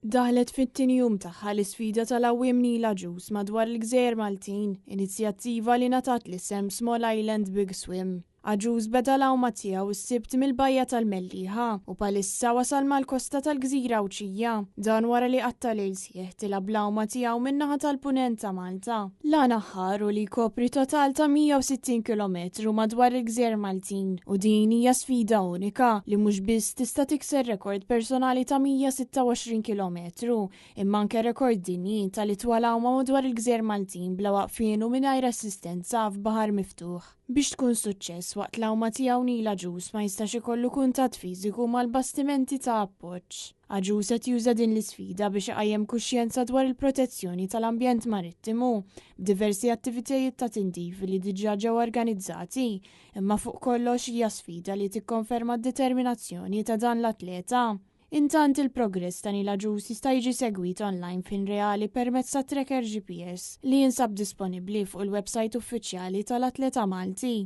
Daħlet fit-tieni jum tagħha l-isfida tal-għawwiem Neil Agius madwar il-Gżejjer Maltin, inizjattiva li ngħatat l-isem Small Island Big Swim. Agius beda l-għawma tiegħu s-Sibt mill-Bajja tal-Mellieħa u bħalissa wasal mal-kosta tal-Gżira Għawdxija. Dan wara li qatta' lejl sħiħ tilgħab l-għawma tiegħu min-naħa tal-Punent ta' Malta. L-għan aħħar hu li jkopri total ta' 160 kilometru madwar il-Gżejjer Maltin u din hija sfida unika li mhux biss tista' tikser rekord personali ta' 126 kilometru imma anke rekord dinji tal-itwal għawma madwar il-Gżejjer Maltin bla waqfien u mingħajr assistenza f'baħar miftuħ. Biex tkun suċċess waqt l-għawma tiegħu Neil Agius ma jistax ikollu kuntatt fiżiku mal-bastimenti ta' appoġġ. Agius qed juża din l-isfida biex iqajjem kuxjenza dwar il-protezzjoni tal-ambjent marittimu b'diversi attivitajiet ta' tindif li diġà ġew organizzati, imma fuq kollox hija sfida li tikkonferma d-determinazzjoni ta' dan l-atleta. Intant il-progress ta' Neil Agius jista' jiġi segwit online f'ħin reali permezz ta' tracker GPS li jinsab disponibbli fuq il-websajt uffiċjali tal-atleta Malti.